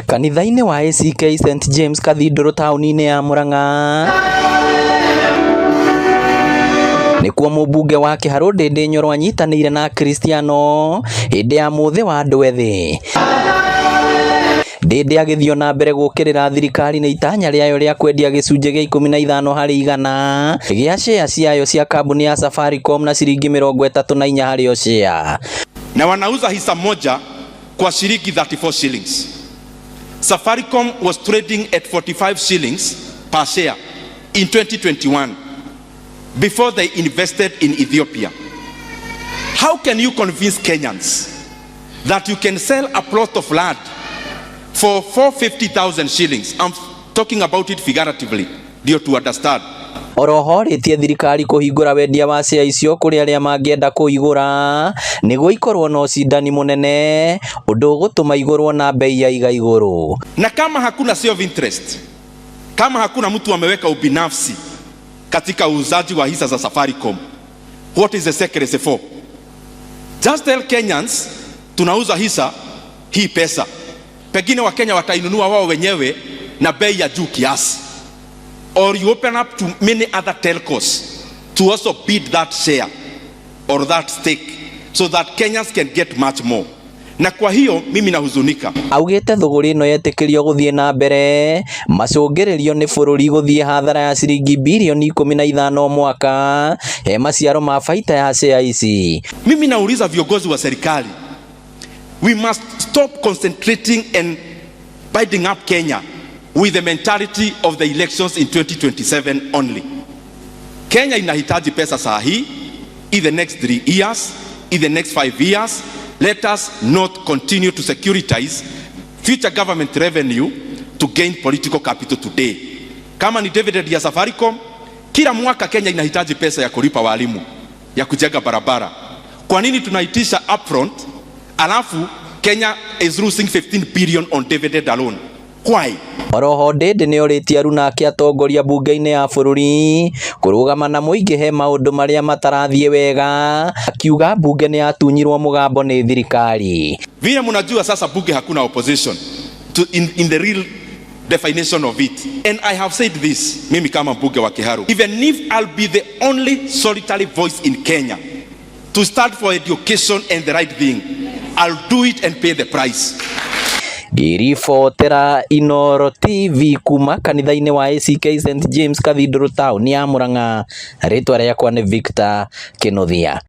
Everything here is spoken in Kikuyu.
Kanitha-inĩ wa ACK St James Cathedral taũni-inĩ ya Murang'a nĩkuo mũmbunge wa Kĩharũ Ndĩndĩ Nyoro anyitanĩire na Akristiano hĩndĩ ya mũthĩ wa andũ ethĩ. Ndĩndĩ agĩthiĩ na mbere gũkĩrĩra thirikari nĩ itanya rĩayo rĩa kwendia gĩcunjĩ gĩa 15% gĩa share ciayo cia kambuni ya Safaricom na ciringi 34 harĩ o share. Na wanauza hisa moja kwa shilingi 34 shillings. Safaricom was trading at 45 shillings per share in 2021 before they invested in Ethiopia. How can you convince Kenyans that you can sell a plot of land for 450,000 shillings? I'm talking about it figuratively, ndio to understand. Oroho orĩtie thirikari kũhingũra wendia wa share icio kũrĩ arĩa mangĩenda kũigũra nĩguo ikorwo na ũcindani mũnene ũndũ ũgũtũma igũrwo na bei ya iga igũrũ. Na kama hakuna self interest, kama hakuna mtu ameweka ubinafsi katika uuzaji wa hisa za Safaricom, what is the secrecy for? Just tell Kenyans tunauza hisa hii pesa, pengine Wakenya watainunua wao wenyewe na bei ya juu kiasi, or you open up to many other telcos to also bid that share or that stake so that Kenyans can get much more. Na kwa hiyo mimi nahuzunika. Augĩte thũgũrĩ ĩno yetĩkĩrio gũthiĩ na mbere macũngĩrĩrio nĩ bũrũri gũthiĩ hathara ya ciringi birioni 15 mwaka he maciaro ma baita ya share ici. Mimi nauliza viongozi wa serikali, we must stop concentrating and binding up Kenya with the mentality of the elections in 2027 only. Kenya inahitaji pesa saa hii, in the next 3 years, in the next 5 years. Let us not continue to securitize future government revenue to gain political capital today. Kama ni dividend ya Safaricom, kila mwaka Kenya inahitaji pesa ya kulipa walimu, ya kujenga barabara. Kwa nini tunaitisha upfront alafu Kenya is losing 15 billion on dividend alone? Why? Oroho Ndindi nĩorĩtie aruna ake atongoria bunge-inĩ ya bũrũri kũrũgama na mũingĩ he maũndũ marĩa matarathiĩ wega, akiuga bunge nĩ yatunyirwo mũgambo nĩ thirikari. Vile mnajua sasa bunge hakuna opposition in the real definition of it. And I have said this, mimi kama mbunge wa Kiharu, even if I'll be the only solitary voice in Kenya to stand for education and the right thing, I'll do it and pay the price. Ngĩribotera Inooro TV kuma kanitha-inĩ wa ACK St James Cathedral taũni ya Murang'a, rĩtwa rĩakwa nĩ Victor Kĩnuthia.